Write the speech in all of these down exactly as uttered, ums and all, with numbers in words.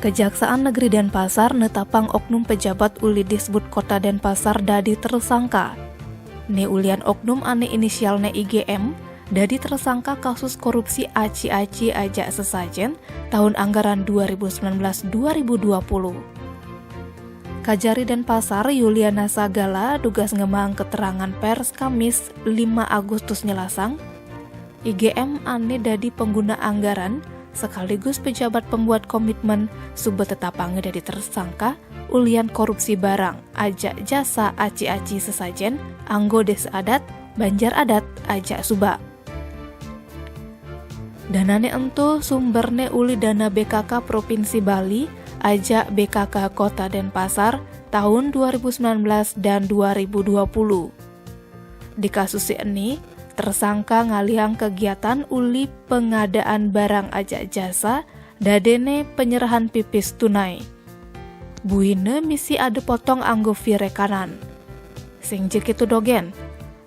Kejaksaan Negeri Denpasar netapang oknum pejabat uli Disbud Kota Denpasar dadi tersangka. Ne ulian oknum ane inisialne I G M dadi tersangka kasus korupsi aci-aci ajak sesajen tahun anggaran dua ribu sembilan belas dua ribu dua puluh. Kajari Denpasar, Yuliana Sagala dugas ngemang keterangan pers Kamis lima Agustus nyelasang, I G M ane dadi pengguna anggaran sekaligus pejabat pembuat komitmen suba tetapanga dadi tersangka ulian korupsi barang ajak jasa aci-aci sesajen anggo Desa Adat, Banjar Adat, ajak suba. Danane ento sumberne uli dana B K K Provinsi Bali ajak B K K Kota Denpasar tahun dua ribu sembilan belas dan dua ribu dua puluh. Di kasus eni, tersangka ngalihang kegiatan uli pengadaan barang ajak jasa dadene penyerahan pipis tunai. Buina misi ada potong anggo fee rekanan. Sing ja keto dogen,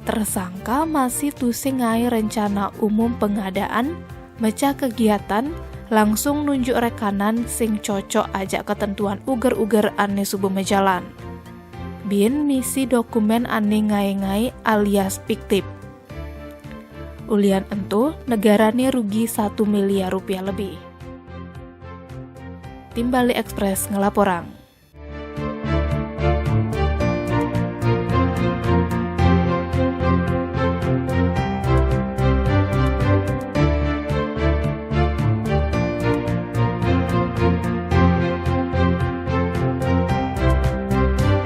tersangka masih tusing ngae rencana umum pengadaan, mecah kegiatan, langsung nunjuk rekanan sing cocok ajak ketentuan uger-uger ane suba majalan. Bin misi dokumen ane ngae-ngae alias fiktif. Ulian ento, negarane rugi satu miliar rupiah lebih. Tim Bali Express ngelaporang.